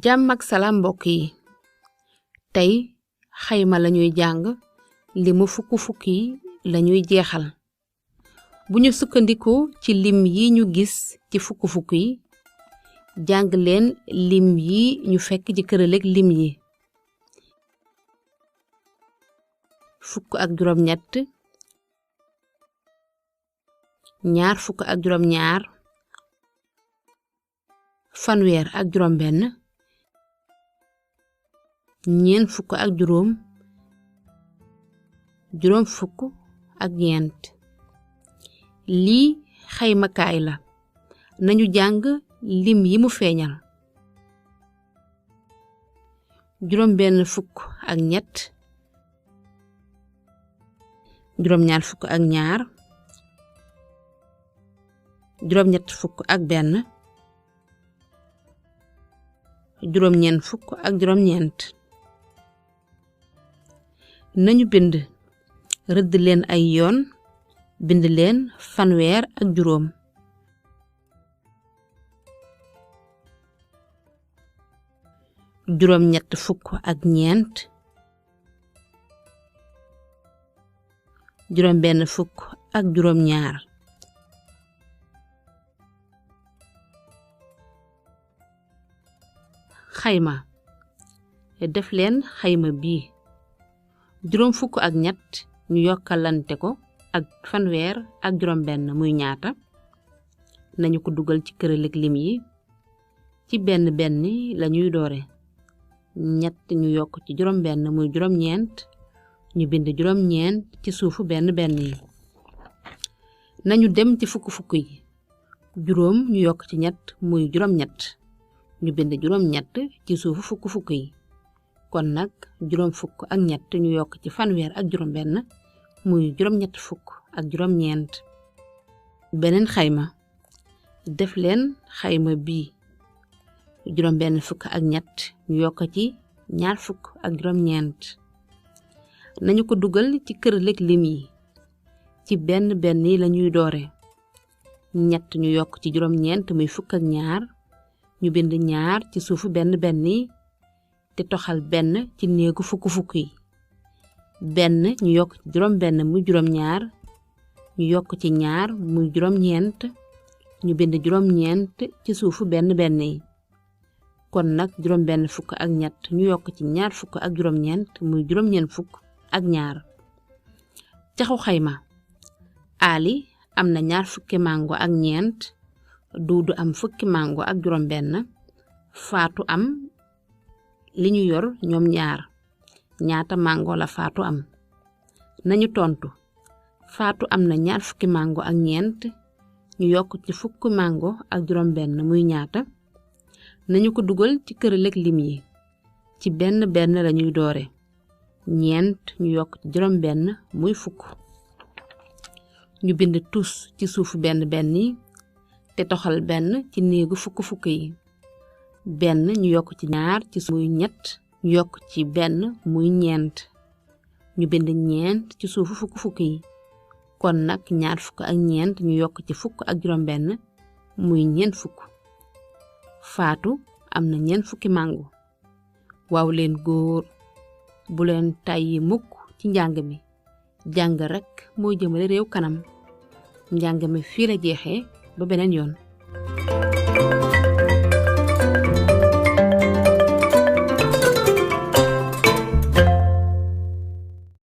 jàmm ak salaam mbokk yi tey xayma lañuy jàng limu fukk yi lañuy jeexal bu ñu sukkandikoo ci lim yi ñu gis ci fukk yi jàng leen lim yi ñu fekk ci këraleg lim yi fukk ak juróom ñett ñaar fukk ak juróom ñaar fanweer ak juróom benn ñeen fukk ak juróom juróom fukk ak ñeent lii xaymakaay la nañu jàng lim yi mu feeñal juróom benn fukk ak ñett juróom ñaar fukk ak ñaar juróom ñett fukk ak benn juróom ñeent fukk ak juróom ñeent nañu bind rëdd leen ay yoon bind leen fanweer ak juróom juróom ñett fukk ak ñeent juróom benn fukk ak juróom ñaar xayma def leen xayma bii juróom fukk ak ñett ñu yokkalante ko ak fanweer ak juróom benn muy ñaata nañu ko dugal ci këraleg lim yi ci benn benn lañuy doore ñett ñu yokk ci juróom benn muy juróom ñeent ñu bind juróom ñeent ci suufu benn benn yi nañu dem ci fukk yi juróom ñu yokk ci ñett muy juróom ñett ñu bind juróom ñett ci suufu fukk yi kon nag juróom fukk ak ñett ñu yokk ci fanweer ak juróom benn muy juróom ñett fukk ak juróom ñeent beneen xayma def leen xayma bii juróom benn fukk ak ñett ñu yokk ci ñaar fukk ak juróom ñeent nañu ko dugal ci këraleg lim yi ci benn benn yi lañuy doore ñett ñu yokk ci juróom ñeent muy fukk ak ñaar ñu bind ñaar ci suufu benn benn yi te toxal benn ci néegu fukk yi benn ñu yokk ci juróom benn muy juróom ñaar ñu yokk ci ñaar muy juróom ñeent ñu bind juróom ñeent ci suufu benn benn yi kon nag juróom benn fukk ak ñett ñu yokk ci ñaar fukk ak juróom ñeent muy juróom ñeent fukk ak ñaar caxu xayma Ali am na ñaar fukki mango ak ñeent Duudu am fukki mango ak juróom benn Faatu am li ñu yor ñoom ñaar ñaata mango la Faatu am nañu tontu Faatu am na ñaar fukki mango ak ñeent ñu yokk ci fukki mango ak juróom benn muy ñaata nañu ko dugal ci këraleg lim yi ci benn benn lañuy doore ñeent ñu yokk ci juróom benn muy fukk ñu bind tus ci suufu benn benn yi te toxal benn ci néegu fukk yi benn ñu yokk ci ñaar ci muy ñett ñu yokk ci benn muy ñeent ñu bind ñeent ci suufu fukk yi kon nag ñaar fukk ak ñeent ñu yokk ci fukk ak juróom benn muy ñeent fukk Faatu am na ñeent fukki mango waaw leen góor bu leen tàyyi mukk ci njàng mi jàng rekk mooy jëmale réew kanam njàng mi fii la jeexee ba beneen yoon